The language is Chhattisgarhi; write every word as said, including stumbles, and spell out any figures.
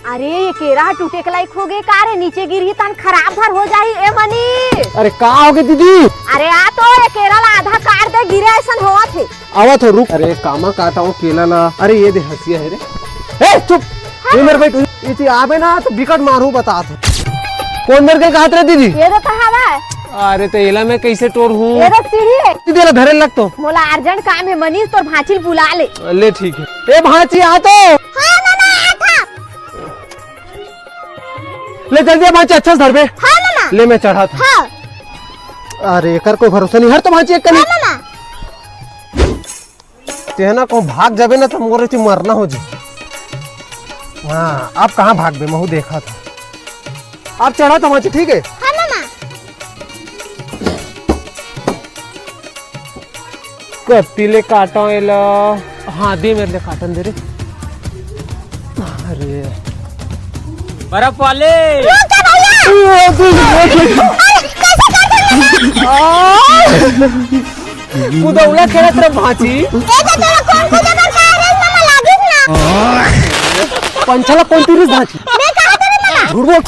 अरे, ये केरा ह टूटे के लायक हो गे का रे? नीचे गिरही तहन खराब भर हो जाही ए मनीष। अरे, का हो गे दीदी? अरे, आ तो ये केरा ला आधा काट दे, गिरे अइसन होवत हे। आवत हो, रुक। अरे, कामा काटा हो केला ला। अरे, ये दे हंसिया हे रे। ए, चुप। ये मेर बैठ। इति आबे ना तो बिकट मारू बतात हो। कोन मेर के कहत रे दीदी? ये दे तो हवा हे। अरे, तो एला मैं कैसे टोर हूँ? ये दे सीढ़ी हे। दीदी, एला धरे लग तो। मोला urgent काम हे मनीष, तोर भांची ल बुला ले। ले, ठीक हे। ए, भांची, आ तो। हाँ, मामा, आ था। ले जल्दी आ भांची, अच्छा से धरबे। हाँ, मामा। ले मैं चढ़ात हँव। हाँ। अरे एकर कोई भरोसा नहीं, हर तो भांची एक कनी। हाँ, मामा। तेहना कहूँ भाग जाबे ना तो मोर एती मरना हो जी। हाँ, अब कहाँ भागबे, महू देखा था। अब चढ़ात हँव भांची, ठीक हे? हाँ, मामा। कत्ती ले काटव एला। हाँ, दे मेरे ले काटन दे रे। अरे। बर्फ वाले। रुक जा भैया। अरे, कैसे काट रहे हो? आ! कुदौला खेलत रहे भांची। ए, तो तोला कौन कुदा बर कहा रे, मामा लागिस ना। पंछा ला कौन तीरिस भांची? मैं कहा था रे मामा। झूठ बोल।